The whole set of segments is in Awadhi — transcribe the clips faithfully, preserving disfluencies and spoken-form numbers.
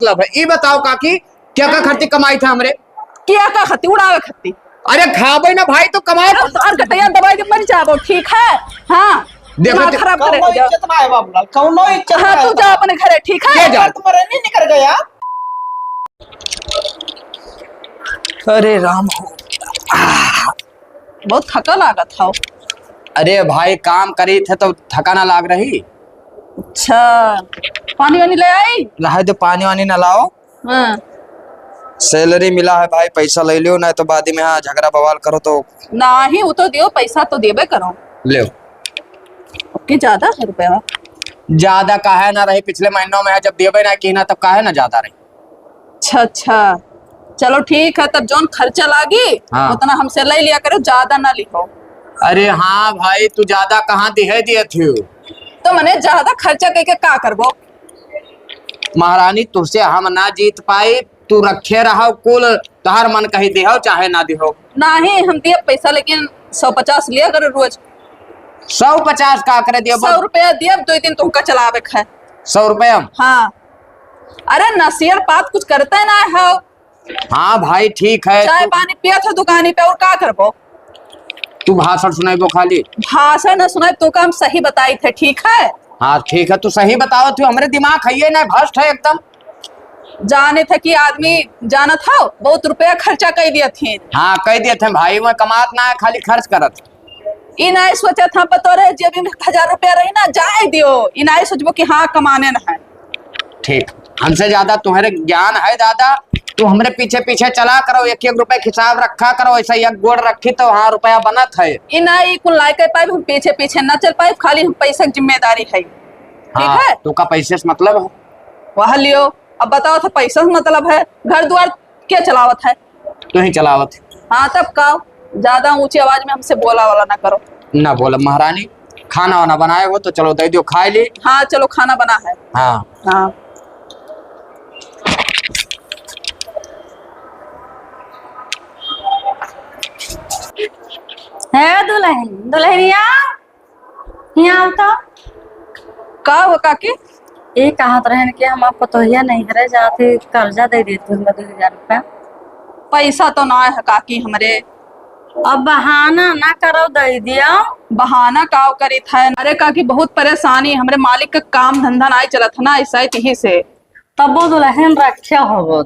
मतलब है। ई बताओ काकी, क्या का खर्ची कमाई था हमरे? क्या का खत्ती? उड़ावे खत्ती। अरे खाबे ना भाई, तो कमाए। अरे तोहर गटैया दबाई के मर जाबो, ठीक है? हाँ। देखो दिमाग तो खराब करे कौनो हो जाओ। इज्जत ना है बाबूलाल, कौनो इज्जत हाँ, ना है। तू जा अपने घरे, ठीक है? के जा? मरे नहीं निकल गया। अरे राम हो। बहुत थका लागत हौ। अरे भाई, काम करी थे तो थका ना लाग रही। अच्छा, पानी वानी ले आई? रहे दे, पानी वानी ना लाओ। हाँ। Salary मिला है भाई, पैसा ले लियो, नहीं तो बाद में यहाँ झगड़ा बवाल करो तो। नहीं, वो तो दियो, पैसा तो देबे करो। ले। ओके, ज्यादा है रुपया? ज्यादा काहे ना रही, पिछले महीनों में है, जब देबे ना की ना, तब काहे ना ज्यादा रही? अच्छा, अच्छा, चलो ठीक है, तब जौन खर्चा लागी, हाँ। उतना हमसे ले लिया करो, ज्यादा ना लिहो। अरे हाँ भाई, तू ज्यादा कहाँ दिहे दिए थी? तो मने ज्यादा खर्चा कइके का करबो? महारानी, तुझसे हम ना जीत पाई, तू रखे रहो कुल, तोहर मन कही दिहो चाहे ना दिहो। नहीं, हम दिए पैसा, लेकिन सौ पचास लिया करो रोज। सौ पचास का करे दियो? सौ रुपया दिए, दो दिन तुमका चलावे के है। सौ रुपया? हाँ। अरे नसीहत बात कुछ करते ना हो। हाँ भाई, ठीक है। चाय तू पानी पियत हो दुकानी पे, और का करबो? तू भाषण सुनाइबो खाली? भाषण न सुनाई, तोका हम सही बताई थे, ठीक है? हाँ, ठीक है, तू सही बताओ, तू हमरे दिमाग है ये ना, भ्रष्ट है एकदम। जाने थे कि आदमी जानत हो, बहुत रुपया खर्चा कर दिया थे। हाँ, कर दिया थे भाई, मैं कमात ना है, खाली खर्च करत। ई नाहीं सोचत हम, बतौरे जेब में एक हजार रुपया रही ना, जाए दियो। ई नाहीं सोचबो कि हाँ, कमाने न है। ठीक, हमसे ज्यादा तुम्हारे ज्ञान है दादा। तू हमरे पीछे पीछे चला करो, एक एक रुपए के हिसाब रखा करो, ऐसा एक गोड़ रखी तो हाँ, रुपया बनत है। ई ना, ई कुल लायक पाइब, हम पीछे पीछे ना चल पाइब, खाली हम पैसा की जिम्मेदारी है। ठीक हाँ, है? तू का पैसे से मतलब है? वह लियो, अब बताओ तो पैसा से मतलब है, घर द्वार के चलावत है? तू ही चलावत है। हाँ, तब का? ज्यादा ऊंची आवाज में हमसे बोला वाला ना करो। ना बोला महारानी, खाना वाना बनाए हो तो चलो दे दियो, खाए ली। हाँ, चलो खाना बना है। हाँ। हाँ। है दुल्हन, दुल्हनिया, हियाँ आओ तो। का हो काकी? ई कहत रहन कि हमार पतोहिया नैहरे जात ही, कर्जा दे देती हमरा दो हजार रुपया। पैसा तो ना है काकी हमरे। अब बहाना ना करो, दे दियो। बहाना काव करित है? अरे काकी, बहुत परेशानी, हमरे मालिक का काम धंधा नाहीं चलत है ना, ऐसा ही, यही से। तब वो दुल्हन रखे हो वो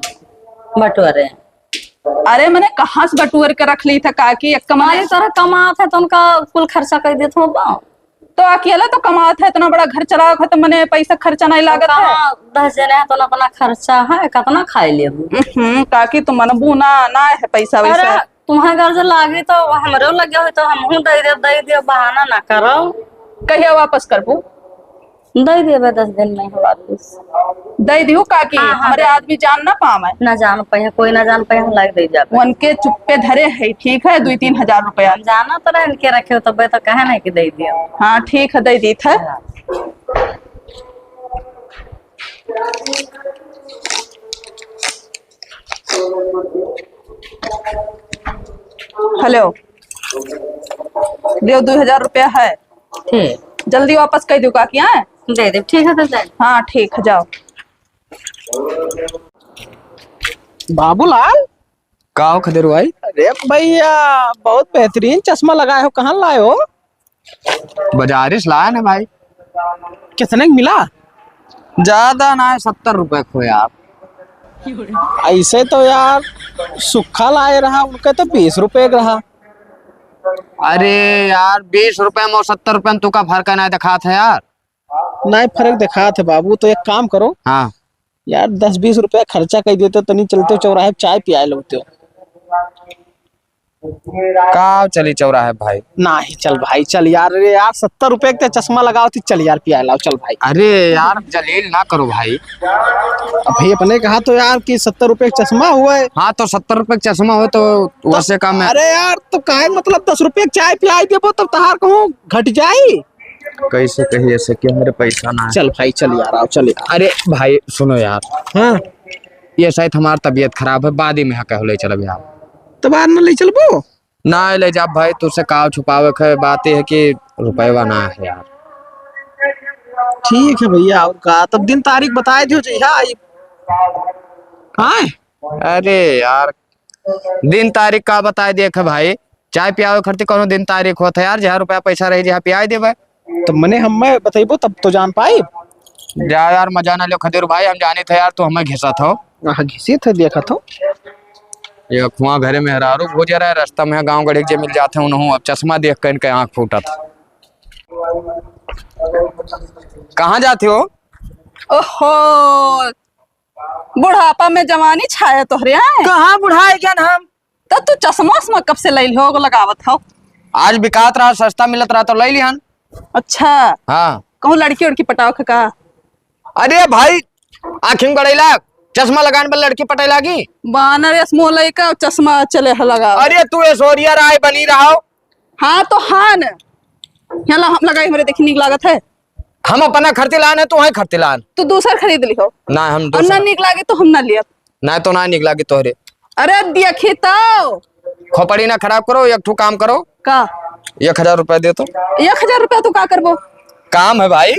बटोरे। अरे मने कहाँ से बटोर के रख ली था काकी, एक कमाने मालिक तोरा कमात है तो उनका कुल खर्चा कर देत हो बा। तो अकेला तो कमात है, इतना बड़ा घर चलावत है, तो मने पैसा खर्चा नहीं लागत है। कहाँ दस जने हैं तो अपना खर्चा है, कितना खाए लेबू? हम्म, काकी तुम मनबू ना, ना है पैसा वैसा। अरे तुम्हारे घर से लागी तो हमरो लगे हो तो हमहू दे दे, दे दे, बहाना ना करो। कहिया वापस करबू? दे देबे दस दिन में वापस। दे दियो काकी, हाँ, हाँ, हमरे दे। आदमी जान ना पावे। ना जान पाए, कोई ना जान पाए, हम लाग दे जाबे। उनके चुप्पे धरे है, ठीक है, दुई तीन हजार रुपया। हम जाना तो रहे इनके रखे हो, तबे तो कहे नहीं कि दे दियो। हाँ, ठीक है, दे दीत है। हाँ। हेलो, दियो, दुई हजार रुपया है। ठीक। जल्दी वापस कर दो काकी, हाँ? दे दे, ठीक है, तो दे। हाँ, ठीक है, जाओ। बाबूलाल। का हो खदेरू भाई? अरे भैया, बहुत बेहतरीन चश्मा लगाए हो, कहाँ लाए हो? बाजारे से लाया ना भाई। कितने का मिला? ज्यादा ना है, सत्तर रुपए को यार। ऐसे तो यार सुक्खा लाए रहा, उनका तो बीस रुपए का रहा। अरे यार, बीस रुपए में और सत्तर रुपए में तुका फर्क है ना दिखात है यार। नहीं, फर्क दिखात है बाबू, तो एक काम करो। हाँ। यार, दस बीस रुपया खर्चा कर देते, तनी चलते चौराहे पे चाय पिया लेते हो। का चली चौराहे भाई? नहीं, चल भाई, चल यार, अरे यार, सत्तर रुपए के चश्मा लगाओ थी, चल यार, पिया लाओ, चल भाई। अरे यार, जलील ना करो भाई। अब भाई अपने कहा तो यार कि सत्तर रुपए का चश्मा हुआ है। हाँ, तो सत्तर रुपए का चश्मा हो तो वैसे काम है। अरे यार, तो काहे मतलब दस रुपए की चाय पिलाई देबो तब तहार कहूँ घट जाई? कैसे कही ऐसे कि हमरे पैसा ना है। चल भाई, चल यार, आओ, चल यार। अरे भाई, सुनो यार। हाँ। ये शायद हमार तबीयत खराब है, बाद ही में यहाँ कहो ले चलब यार। तो बाद में ले चलबो? ना ले जा भाई, तुझसे काव छुपावे के बात ये है कि रुपयवा ना है यार। ठीक है भैया, और का, तब दिन तारीख बताए दियो जी। हाँ, ये आय? अरे यार, दिन तारीख का बताए देख भाई, चाय पियावे खरती कौनो दिन तारीख होत है यार, जहाँ रुपया पैसा रही जहाँ पियाए देबे। तो मने हमें बतैबो तब तो जान पाई। जा यार, मजा ना लो खदीर भाई, हम जानित है यार, तू हमें घिसत हो। हाँ, घिसित है, देखत हो। ये अखुआ घरे मेहरारू भोजे रहे, रास्ता में गाँव गढ़ी के जे मिल जाते हैं उन्हों, अब चश्मा देख के इनके आँख फूटत। कहाँ जाते हो? ओहो, बुढ़ापा में जवानी छाया तोहरे, हैं? कहाँ बुढ़ाए गन हम? तो तू चश्मा उश्मा कब से लैल हो, लगावत हो? आज बिकात रहा, सस्ता मिलत रहा तो लैली हन। अच्छा। हाँ। कहूँ लड़की उड़की पटाओ के का? अरे भाई, आँखी में गड़ैला, चश्मा लगान बल लड़की पटै लागी? बानर यस मुँह लइका चश्मा चले है लगा। अरे तू ऐश्वर्या राय बनी रहो। हाँ तो हाँ न। यहाँ ला हम लगाई, हमरे देखी नीक लागत है। हम अपना खरती लान है, तू वहीं खरती लान। तू दूसर खरीद लिहो। ना, हम और दूसर ना नीक लागे तो हम ना लियत। ना तो ना नीक लागे तोहरे। अरे देखी तो। खोपड़ी ना खराब करो, एक ठो काम करो। का? एक हजार रुपया दे तो। एक हजार रुपया तू का करबो? काम है भाई।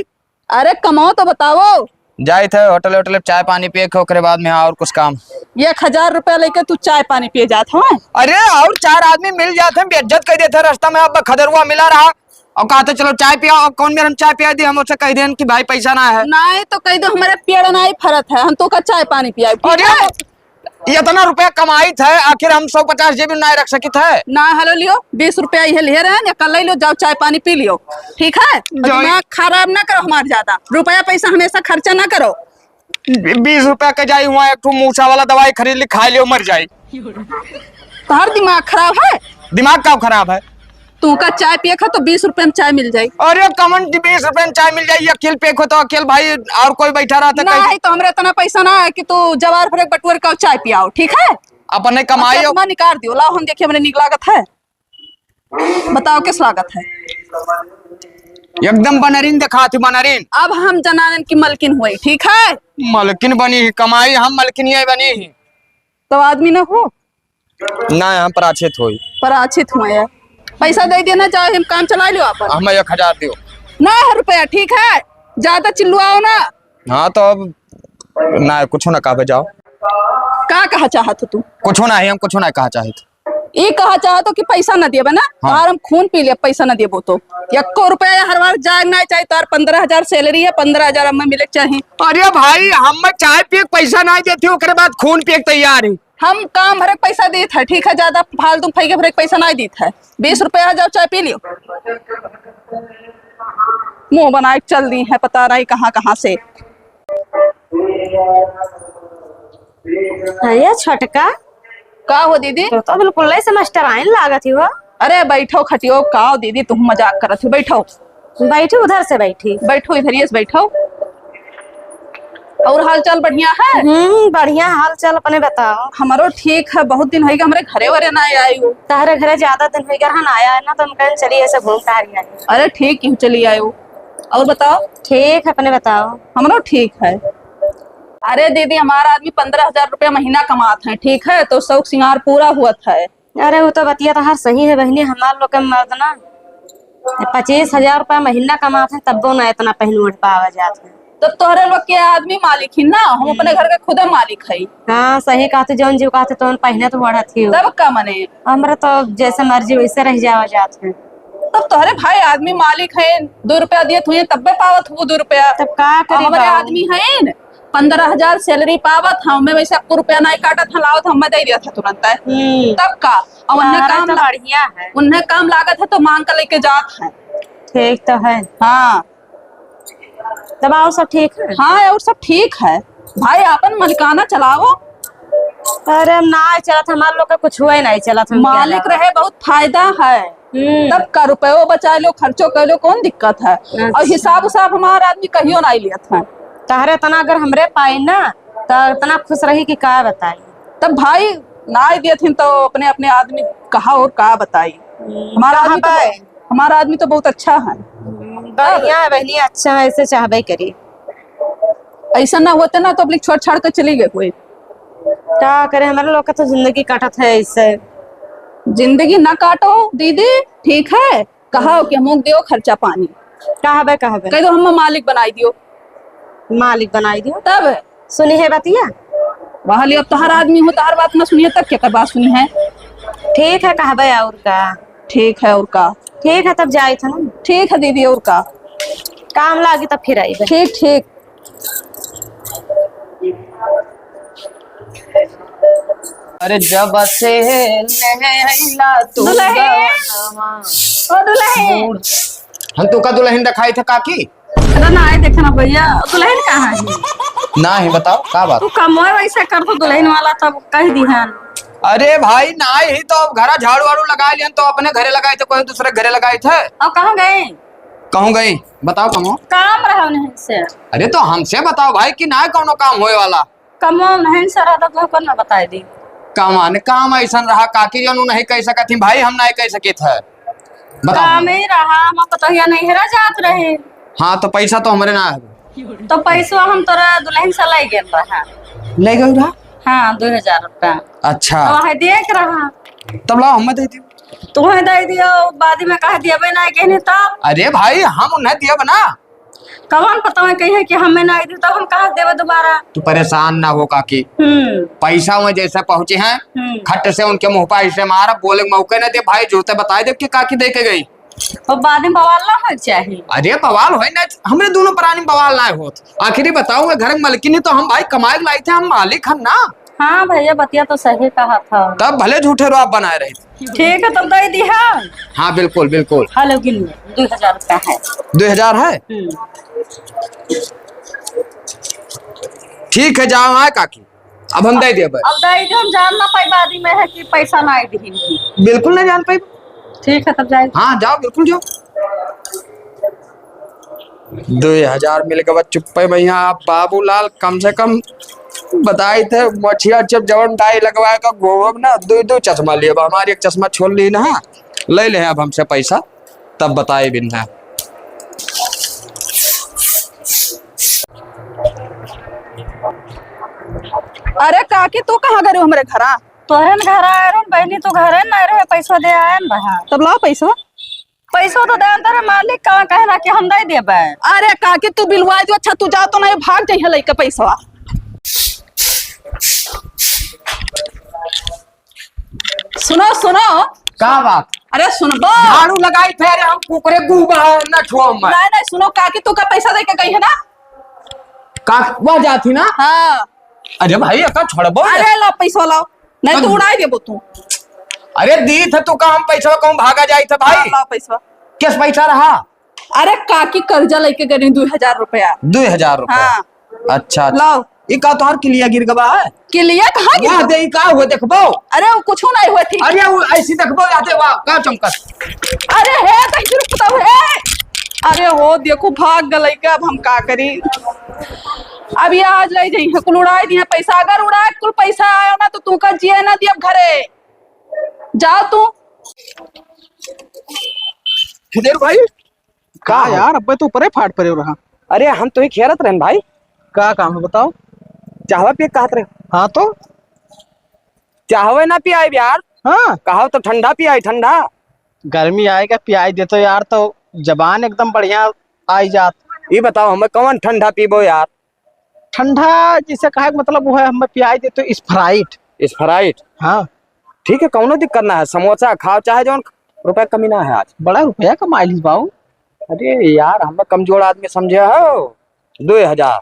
अरे कमाओ तो बताओ। जाइत है होटल, होटल चाय पानी पिए के, ओकरे बाद में हाँ और कुछ काम। एक हजार रुपया लेके तू चाय पानी पिए जात हो? अरे और चार आदमी मिल जाते हैं, बेइज्जत कर देते हैं रास्ता में। अब खदरुआ मिला रहा और कहते चलो चाय पियाओ, और कौन मेर हम चाय पिया दी, हम उससे कह दें कि भाई पैसा ना है। नहीं तो कह दो हमारे पेड़ नहीं फरत है, हम तो का चाय पानी पियाई, ठीक अरे है? इतना रुपया कमाइत है, आखिर हम सौ पचास जेब में ना रख सकित है। ना हलो लियो, बीस रुपया इहे लिहे रहे, या कल ले लियो, जाओ चाय पानी पी लियो, ठीक है? और जाओ। दिमाग खराब ना करो हमार ज्यादा, रुपया पैसा हमेशा खर्चा ना करो। बी-, बीस रुपया के जाई हुआ, एक ठो मूसा वाला दवाई खरीद ली, खा लियो, मर जाई। तोहर दिमाग खराब है? दिमाग का खराब है? तू का चाय पिए खा तो बीस रुपया में चाय मिल जाई। अरे कमन बीस रुपया में चाय मिल जाई, अकेल पे खो तो अकेल भाई और कोई बैठा रहता ना कहीं। है तो हमरा इतना पैसा ना है कि तू जवार भरे बटुअर का चाय पियाओ, ठीक है? अपने कमाई अब हो। चश्मा निकाल दियो, लाओ हम देखिए हमरे नीक लागत है, बताओ किस लागत है? एकदम बनरीन दिखात ही, बनरीन। अब हम जनानन की मलकिन हुई, ठीक है? मलकिन बनी ही, कमाई हम मलकिन ये बनी ही। तो आदमी ना हो? ना, हम पराछित होई। पराछित हुए है। पैसा दे देना चाहे, हम काम चला लियो आपन। हमें एक हजार दियो। ना है रुपया, ठीक है? ज्यादा चिल्लुआओ ना। हाँ, तो अब ना, कुछ ना कहबे, जाओ। का कहा चाहत हो तू? कुछ ना है, हम कुछ ना कहा चाहत। ई कहा चाहत हो कि पैसा ना देबे ना? हाँ। तार हम खून पी ले, पैसा ना देबो तो। एको रुपया हर बार जाए ना चाहे, तार पन्द्रह हजार सैलरी है, पन्द्रह हजार हमें मिले के चाही। अरे भाई, हम चाय पिए के पैसा ना देती, ओकरे बाद खून पिए के तैयार है। हम काम भरे के पैसा देत है, ठीक है, ज्यादा फालतू फैके भरे के पैसा नहीं देत है। बीस रुपया है, जाओ चाय पी लियो। मुंह बनाए के चल दी है, पता नहीं कहाँ कहाँ से। हाँ, ये छोटका। का हो दीदी? तो, तो बिल्कुल ऐसे मास्टर आइन लागत ही हो। अरे बैठो खटियो, का हो दीदी, तुम मजाक करत हो, बैठो। बैठी, उधर से बैठी। बैठो, इधर ये से बैठो। और हाल चाल बढ़िया है? हम्म, बढ़िया हाल चाल, अपने बताओ। हमरो ठीक है, बहुत दिन होइगा हमरे घरे वरे ना आई हो। तहरे घरे ज्यादा दिन होइगा रहा ना आया है ना, तो हम कहें चलिए ऐसे घूम टहर आए। अरे ठीक क्यों चली आयो। और बताओ? ठीक है, अपने बताओ। हमरो ठीक है। अरे दीदी, हमारा आदमी पन्द्रह हजार रुपया महीना कमात है, ठीक है, तो शौक सिंगार पूरा हुआ है। अरे, वो तो बतिया तो हर सही है बहिनी, हमार लोग के मर्द ना पच्चीस हजार रुपया महीना कमात है, तब्बो ना इतना पहन ओढ़ पावा जात है। तब तोहरे लोग के आदमी मालिक ही ना, हम अपने हम्म। घर के खुदे मालिक है। हाँ, सही कहते, जौन जीव कहते, तौन पहने तो ओढ़त ही हो। तब का मने? हमरा तो जैसे मर्जी वैसे रह जावा जात है। तब तोहरे भाई आदमी मालिक है, दो रुपया दिए तुहे तब्बे पावत हो दो रुपया। तब का अब करे हमरे बाऊ? आदमी है न, पन्द्रह हजार सैलरी पावत है, मैं वैसे आपको रुपया नहीं काटत है, लावत है, मैं दे दिया था तुरंत है। हम्म। तब का? और उन्हें तारा काम तो ला-, बढ़िया है। उन्हें काम लागत है तो मांग कर लेके जात है। ठीक तो है। हाँ। तब और सब ठीक है? हाँ, और सब ठीक है। भाई, आपन मलिकाना चलाओ। अरे, हम ना चलत, हमार लोग का कुछ हुआ ही नहीं चलत, हम क्या मालिक जाना? रहे, बहुत फायदा है। हम्म। तब का रुपयो बचा लो, खर्चो कर लो, कौन दिक्कत है? अच्छा। और हिसाब उसाब हमार आदमी कहियो नहीं लियत है। तहरे तना अगर हमरे पाई ना, तो इतना खुश रही कि का बताई। तब भाई, ना दियत हिन तो अपने, अपने आदमी कहा और का बताई। हम्म, हमारा आदमी तो कहाँ पे? हमारा आदमी तो बहुत अच्छा है। हम्म, बढ़िया है बहनी, अच्छा है, ऐसे चाहबे करी। ऐसा ना होते ना तो अपने छोड़ छाड़ के चली गए कोई। का करे, हमारे लोग का तो जिंदगी कटत है ऐसे। जिंदगी ना काटो दीदी, ठीक है, कहो कि हमको दियो खर्चा पानी। कहबे, कहबे। कह दो हम मालिक बनाई दियो। मालिक बनाई दियो। तब? सुनी है बतिया? वहाँ ले, अब तोहर आदमी हो, तोहर बात ना सुनिए, तब केकर बात सुनिहैं? ठीक है, कहबे और का। ठीक है, और का? ठीक है, तब जाइत है ना। ठीक है दीदी, और का? काम लागी तब फिर आइबे। ठीक, ठीक। अरे जब से नैला तू दुलहिन। गवनवा ओ दुलहिन। हम तू का दुलहिन देखाइत है काकी? अरे नाहीं देखे ना भैया, दुलहिन कहाँ है? नाहीं, बताओ का बात? तू कमवे वैसे कर तो दुलहिन वाला तब कह दिहन। अरे भाई नाहीं, तो अब घरा झाड़ू वाड़ू लगाइ लिहन तो अपने घरे लगाइत है, कोई दूसरे घरे लगाइत है? अब कहाँ गए? कहूँ गई? बताओ कहूँ। काम रहा उन्हें से। अरे तो हमसे बताओ भाई कि ना कौनो काम होए वाला? कमवा उन्हें से रहा तो तुमको ना बताइ दी। कमान काम अइसन रहा काकी जौन उ नहीं कहि सकत ही भाई, हम नहीं कहि सकित है। बताओ। काम ही रहा, हम पतोहिया नैहरा जात रहे। हाँ तो पैसा तो हमरे ना है। तो पैसवा हम तोरा दुलहिन से लइ गेल रहा। लइ गई रहा? हाँ, दो हजार रुपया। अच्छा। तो वह देख रहा। तब लाओ हमें दे दियो। तुहें दे दियो, बाद में कह दियबे ना कहने तब। अरे भाई, हम उन्हें दियब ना। कवन पता है कहीं है कि हमें ना दी, तब हम कहाँ देबे दोबारा। तू परेशान ना हो काकी। हम्म। पैसा वह जैसे पहुँचे हैं, हम्म। खट से उनके मुँह पर ऐसे मार, बोले मौके ना दे भाई, जुरते बताइ दे कि काकी दे के गई। और बाद में बवाल ना होए के चाही। अरे बवाल होए ना, हमरे दोनों प्राणी में बवाल ना होत। आखिरी बताओ, घर में मलकिनी तो हम भाई कमाए के लाइत है, हम मालिक हम ना। हाँ भैया, बतिया तो सही कहा था। तब भले झूठे रुआब बनाए रहे। ठीक है, तब दे दिहा। हाँ, बिल्कुल, बिल्कुल। हेलो, गिन ले, दो हजार रुपया है। दो हजार है? हम्म। ठीक है, जाओ आए काकी, अब हम दे देबे। अब दे दे, हम जान ना पाई बाद में है कि पैसा ना आई दिही। बिल्कुल ना जान पाई। ठीक है, तब जाए। हाँ, जाओ, बिल्कुल जाओ। दुइ हजार मिल गवा चुप्पे भैया। आप बाबूलाल कम से कम बताइत है, मछिया जब जवन डाई लगवाए का घूमब ना, दुइ दुइ चश्मा लेब। हमार एक चश्मा छोल ली ना, लइ ले अब हमसे पैसा, तब बताए बिन है। अरे काकी, तू कहाँ गए हमरे घरा? तोहरे न घरा आए रहन बहिनी, तू घरे न रहे, पैसा दे आए न रहा। तब लाओ पैसा। पैसो तो दे अंदर मालिक का कहना कि हम नहीं देबे। अरे काकी, तू बिलवा जो, अच्छा तू जा तो नहीं, भाग जाइए लइके पैसवा। सुनो, सुनो। का बात? अरे सुनबो। झाड़ू लगाई थे, अरे हम कुकरे गुबा न छुआ मैं। नहीं, नहीं, सुनो काकी, तू का पैसा दे के गई है ना? का, वह जाती ना? हाँ। अरे भाई, एका छोड़बो ना। अरे ला पैसा लाओ, नहीं तो तब उड़ाई देबो तू। अरे दी थे तू का, हम पैसा कहूँ भागा जाई थे भाई। हाँ, लाओ पैसा। किस पैसा रहा? अरे काकी कर्जा लेके गई दुइ हजार रुपया। दुइ हजार रुपया? हाँ। अच्छा, अच्छा। लाओ। ई का तोहार किलिया गिर गवा है? किलिया कहाँ गिर वाह, गवा? दे, ई का हुआ देखबो? अरे वो कुछ नहीं हुआ थी। अरे वो ऐसी देखबो, या दे, वाह, का चमकत। अरे हे, तो गिर पता है। अरे हो, देखो, भाग गलई के, अब हम का करी? अब ये आज ले जाई है, कुल उड़ाई दिया पैसा। अगर उड़ाए कुल पैसा आया ना, तो तू का जिए ना दियब घरे। जाओ तू। खदेर भाई, का का हो? यार, अब्बे तो ऊपरे फाट परे रहा। अरे, हम तो ही खेरत रहन भाई। का काम है बताओ? चाहवा पिए कहत रहे। हाँ तो? चाहवे ना पियाई यार। हाँ। कहो तो ठंडा पियाई, ठंडा। गर्मी आएगा, पियाई देतो यार, तो जबान एकदम बढ़िया आई जात। ई बताओ, हमें कौन ठंडा पीबो यार? ठंडा जैसे कहे के मतलब वो है, हमें पियाई देतो Sprite। Sprite? हाँ। ठीक है, कौनो दिक्कत ना है, समोसा खाओ चाहे जौन, रुपया कमी ना है आज। बड़ा रुपया कमाई लीस बाबू। अरे यार, हमें कमजोर आदमी समझे हो? दुइ हजार।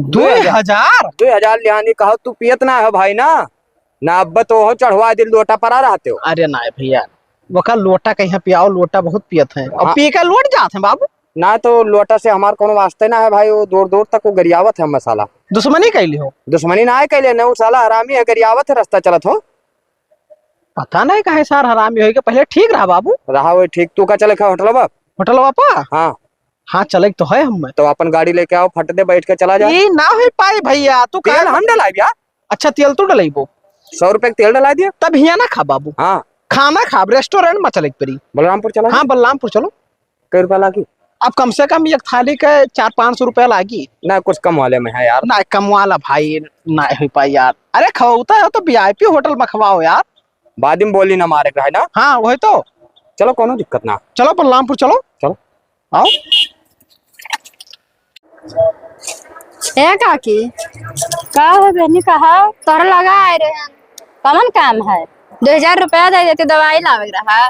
दुइ हजार? दुइ हजार लिहानी कहो, तू पियत ना हो भाई ना, ना अब्बे तो हो चढ़वा दिल लोटा परा रहते हो। अरे ना भैया, वका लोटा कहीं पियाओ, लोटा बहुत पियत है और हाँ। पी के लोट जात है बाबू। ना तो लोटा से हमार कोनो वास्ते ना है भाई, वो दूर दूर तक वो गरियावत है मसाला। दुश्मनी कैली हो? दुश्मनी ना है कैले, ना वो साला हरामी है, गरियावत है, रास्ता चलत हो। पता नहीं काहे सार हरामी होई के, पहले ठीक रहा बाबू। रहा वही ठीक। तू का चले खा होटलवा? होटलवा पा? हाँ। हाँ, चले तो है हमें। तो अपन गाड़ी लेके आओ, फट दे बैठ के चला जा। ई ना हो पाई भैया, तू तेल का हम डलाइब यार। अच्छा, तेल तू डलाइबो? सौ रुपए के तेल डला दिया। तब हियाँ ना खा बाबू। हाँ। खाना खा, restaurant में चले के पड़ी। बलरामपुर चला हाँ, जा। बलरामपुर चलो। कै रुपया लागी? अब कम से कम एक थाली के चार पाँच सौ रुपया लागी। ना, कुछ कम वाले में है यार। ना, कम वाला भाई, ना हो पाई यार। अरे, खवाता है तो VIP होटल में खवाओ यार। बाद में बोली ना मारे का है ना। हाँ, वही तो। चलो, कोनो दिक्कत ना। चलो, बलरामपुर चलो। चलो। आओ। ए काकी, का हो बहनी, कहा? तोहरे लगा आए रहे हैं, कवन काम है? दो हजार रुपया दे देती, दवाई लावे के रहा।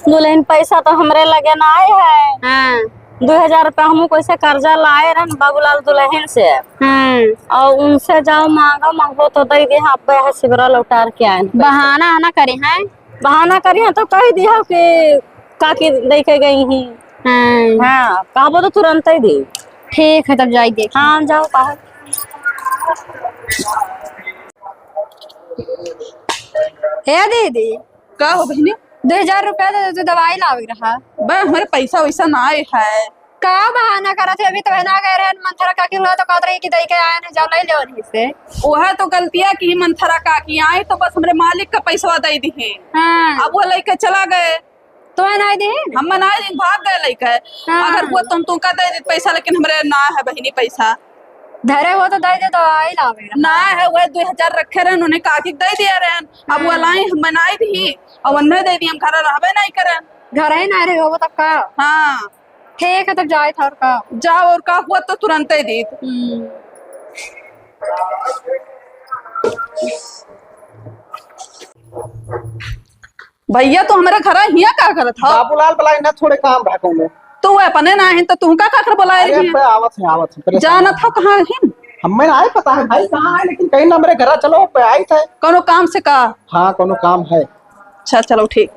दुल्हन, पैसा तो हमरे लगे नाहीं है। हाँ। दो हजार रुपया हमहू कैसे कर्जा लाए रहन बाबूलाल दुल्हन से। हाँ। और उनसे जाओ मांगो, मांगो तो दे दे, हाँ, अब यहाँ सिबरा लौटार के आए हैं। बहाना आना करे हैं। बहाना करिहे तो कहि दिहो कि काकी दइ के गई ही। हाँ। हाँ, कहबो तो तुरंतइ दी। ठीक है, तब जाई देखी। हाँ, जाओ कहा। ए दीदी। का हो बहिनी? दो हजार रुपया दे दे, दवाई लावे रहा। बे, हमरे पैसा वैसा नाहीं है। का बहाना करत है? अभी तो बहना गए रहे मंथरा काकी हुआ तो कहत रही कि दई के आए न, जाओ ले ले वहीं से। वह तो गलतिया की मंथरा काकी आई तो बस हमरे मालिक का पैसवा दे दी। हाँ। अब वो लेके चला गए। तो है ना दी? हम ना दी, भाग गए लेके। हाँ। अगर वो तुम तुमका दे दी पैसा, लेकिन हमरे ना है बहिनी पैसा। धरे हो तो दे दे, तो आई लावे। ना है, वह दो हजार रखे रहन, उन्हें काकी के दे दिया रहन। अब वो हाँ। लाई हम बनाई दी और उन्हें दे दी, हम घर रहबे नहीं करन। घर ही ना रहे हो तब का? हाँ। ठीक है, तब जाए था और का? जाओ और का हुआ तो तुरंत ही दीत। हम्म। भैया, तू हमारे घर हिया का करत हो? बाबूलाल बुलाए ना, थोड़े काम रहा कौनो। तू अपने ना है तो तू का का कर बुलाए अरे, रही है? अबे आवत है, आवत है, परेशान जानत मत हो। हो कहाँ है? हमें ना आए पता है भाई कहाँ है, लेकिन कहीं ना हमारे घर चलो, पे आई थे। कौनो काम से का? हाँ, कौनो काम है। अच्छा, चलो ठीक।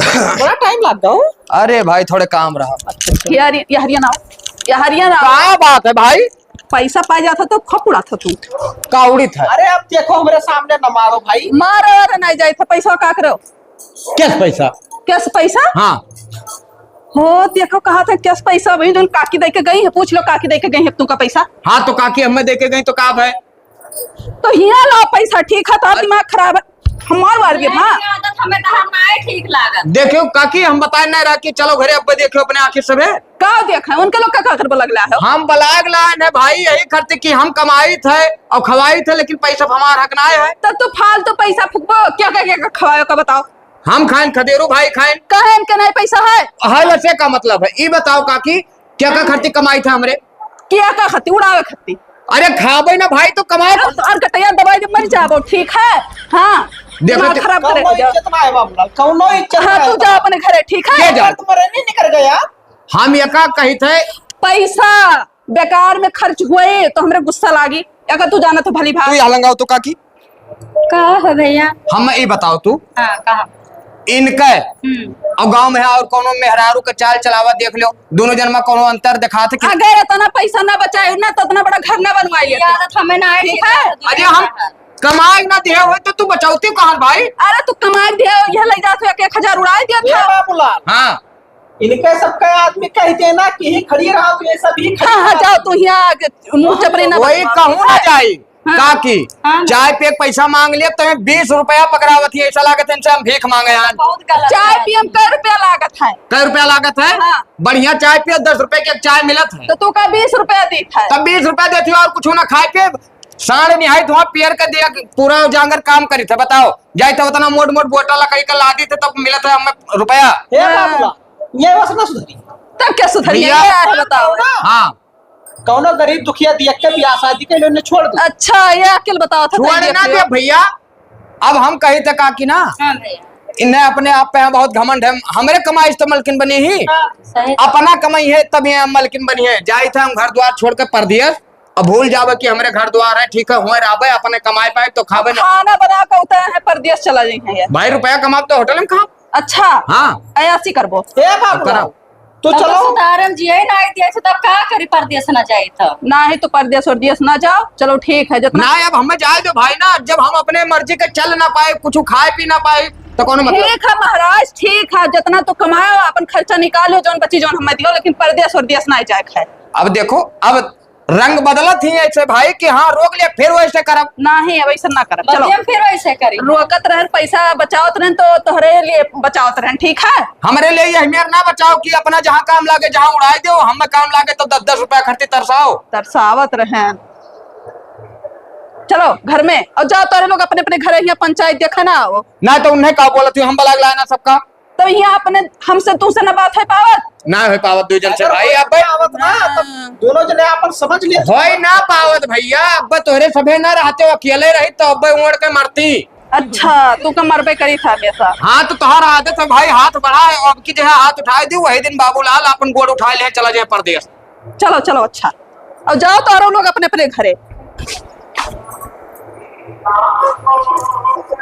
बड़ा टाइम लग गया। अरे भाई, थोड़े काम रहा। अच्छा, अच्छा। ये हरि-, ये हरिया ना हो। ये हरिया ना हो। का बात है भाई? पैसा पाए जाता तो खूब उड़ाता तू। का उड़ित है? अरे, अब देखो, हमरे सामने न मारो भाई। मारे वारे नहीं जाए थे, पैसा का करो? कैस पैसा? कैस पैसा? हाँ। हो, देखो, कहा था कैस पैसा, वही जो काकी दे के गई है, पूछ लो, काकी दे के गई है तुमका पैसा। हाँ, तो काकी हमें दे के गई तो का भाई? तो हिया लाओ पैसा, ठीक है, तो अरे दिमाग खराब है, हमार वार दिए, हाँ। आदत हमें तहार नाय ठीक लागत। देखियो काकी, हम बताए ना रहा कि चलो घरे, अब देखियो अपने आँखी से बे। का देख है? उनके लोग का खातिर बलग ला है? हम बलग ला है भाई, यही खातिर कि हम कमाई थे और खवाई थे, लेकिन पैसा हमार हक ना है। तो तू फालतू पैसा फुकबो, क्या, क्या, क्या खवायो का बताओ? हम खाएन खदेरू भाई खाएन। कहे इनके नहीं पैसा है? है वैसे का मतलब है? ई बताओ काकी, क्या का हाँ। खातिर कमाई था हमरे? क्या का खातिर? उड़ावे खातिर। अरे खाबे ना भाई, तो कमाए। और, और गटैया दवाई दे, मर जाबो, ठीक है? हाँ। देखो दिमाग तो खराब करे कौनो हो जाओ। इज्जत ना है बाबूलाल, कौनो इज्जत हाँ, ना तू है। जा अपने घरे, ठीक है? ये जा। तुम्हारे नहीं निकल गया। हम एका कही थे। पैसा बेकार में खर्च हुए तो हमरे गुस्सा लागी। अगर तू जाना तो भली भाग। तू यहाँ लंगाओ तो काकी। का हो भैया? हम ई बताओ तू। हाँ, कहा। इनके हम्म। और गांव में है और कोनो मेहरारू के चाल चलावा देख लो, दोनों जन में कोनो अंतर दिखात कि अगर इतना पैसा ना बचाए ना तो इतना बड़ा घर ना बनवाई ये लेते। आदत हमें ना आए ठीक है? अरे हम कमाई ना दिए हो तो तू बचौती कहाँ भाई? अरे तू कमाई दिए हो, यह ले जात हो एक एक हजार उड़ाई दिया ये था। बाबूलाल। हाँ। इनके सबका आदमी कह देना कि ही खड़ी रहा, तो ये सब ही खड़ी हाँ, हाँ, रहा। जाओ तू यहाँ आके मुँह चपरी ना वही बकवास। कहूँ ना जाई। हाँ। काकी, हाँ। चाय पे एक पैसा मांग लिया, तो बीस रुपया पकड़ावत ही, ऐसा लागत है इनसे हम भीख मांगे आन। बहुत गलत चाय बात। पियम कै रुपया लागत है? कै रुपया लागत है? हाँ। बढ़िया चाय पियो, दस रुपया के एक चाय मिलत है। तो तू का बीस रुपया देत है? तब बीस रुपया देती हो और कुछ ना खाए पिए, साढ़ निहाई धुआं पियर के दिया, पूरा जांगर काम करी थे। बताओ, जाए थे उतना मोट मोट बोटा लकड़ी का लादी थे, तब मिलत है हमें रुपया। हे हाँ। बाबूला, ये बस ना सुधरी। तब क्या सुधरी? भैया। ये है, बताओ। हाँ। कौनो गरीब दुखिया दिया के बियाह शादी के लिए उन्हें छोड़ दो। अच्छा, ये अकिल बताओ था, छोड़ तब ना ये दे भैया। अब हम कही थे काकी ना, हाँ भैया। इन्हें अपने आप पे बहुत घमंड है। हमरे कमाई से तो मलकिन बनी ही, हाँ, सही। अपना कमाई है तब ये मलकिन बनी है। जाई थे हम घर द्वार छोड़ के परदेस, अब भूल जावे कि हमरे घर द्वार है, ठीक है, हुए रहबे, अपने कमाई पाए तो खाबे ना। खाना बना के उतरा है, परदेस चला जाई है ये। भाई रुपया कमाब तो होटल में खाब। अच्छा। हाँ। ऐसी करबो। ए बाबू, अब करो। तो तब तो चलो। सुतारम जी है ना, आई दिया से तब का करी, परदेस ना जाई तो। ना है तो परदेस और देस ना जाओ। चलो ठीक है, जितना ना, अब हमें जाए दो भाई ना, जब हम अपने मर्जी के चल ना पाए, कुछ खाए पी ना पाए, तो कौन मतलब? ठीक है महाराज, ठीक है, जितना तो कमाओ, अपन खर्चा निकालो, जौन बची जौन हमें दियो, लेकिन परदेस और देस ना जाए खाए। अब देखो, अब रंग बदलत ही ऐसे भाई कि हाँ, रोक लिया, फिर वैसे करब। नहीं, वैसे ना करब। चलो। बदियम फिर वैसे करी। रोकत रहन, पैसा बचावत रहन, तो तोहरे लिए बचावत रहन, ठीक है? हमरे लिए ये मेर ना बचाओ कि अपना जहाँ काम लागे, जहाँ उड़ाई दो, हम काम लागे तो दस दस रुपया खर्ची तरसाओ। तरसावत रहन। चलो घर में, और जाओ, तोहरे लोग अपने अपने घरे हियाँ पंचायत देखे ना आओ। ना तो उन्हें का बोलत ही, हम बलाग लाए ना सबका। तो यहाँ अपने हमसे तुमसे ना बात होइ पावत? ना होइ पावत दुइ जन से अगर भाई, होइ अब पावत ना, तब हाँ। दोनों जने आपन समझ लिए। होइ ना पावत भइया, अब तोहरे सभे ना रहते, अकेले रही तो अब ओढ़ के मरती। अच्छा, तू का मरबे करी था हमेशा। हाँ, तो तोहर आदत है भाई, हाथ बढ़ा है, अब की जगह हाथ उठाए दी, वही दिन बाबूलाल आपन गोड़ उठाए ले चला जाए परदेस। चलो, चलो, अच्छा, अब जाओ तोहरो लोग अपने अपने घरे।